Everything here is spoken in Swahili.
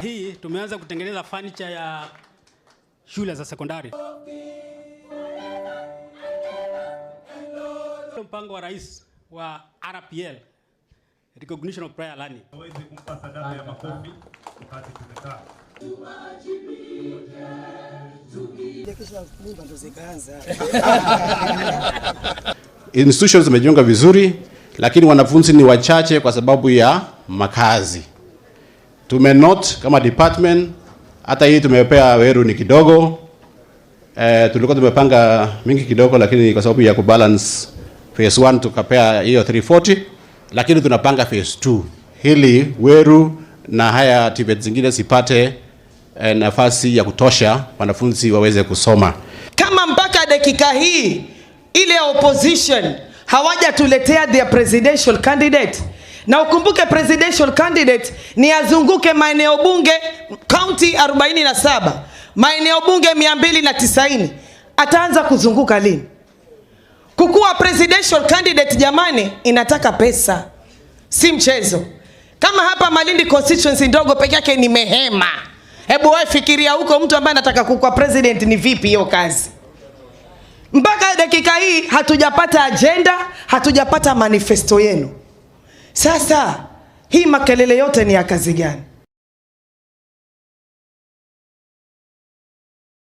Hii tumeanza kutengeneza furniture ya shule za sekondari. Mpango wa rais wa RPL, Recognition of Prior Learning. Waweze kumpa sadaka ya makofi wakati tumekaa. Institutions zimejiunga vizuri, lakini wanafunzi ni wachache kwa sababu ya makazi. Tumenote kama department, hata hii tumepea Weru ni kidogo. Tulikuwa tumepanga mingi kidogo, lakini kwa sababu ya kubalance phase 1 tukapea hiyo 340, lakini tunapanga phase 2 ili Weru na haya TVET zingine zipate nafasi ya kutosha wanafunzi waweze kusoma. Kama mpaka dakika hii ile opposition hawajatuletea their presidential candidate, na ukumbuke presidential candidate ni azunguke maeneo bunge county 47, maeneo bunge 290. Ataanza kuzunguka lini? Kukuwa presidential candidate jamani, inataka pesa, si mchezo. Kama hapa Malindi constituency ndogo peke yake ni mehema. Hebu wewe fikiria huko mtu ambaye anataka kukuwa president ni vipi hiyo kazi? Mpaka dakika hii hatujapata agenda, hatujapata manifesto yenu. Sasa hii makelele yote ni ya kazi gani?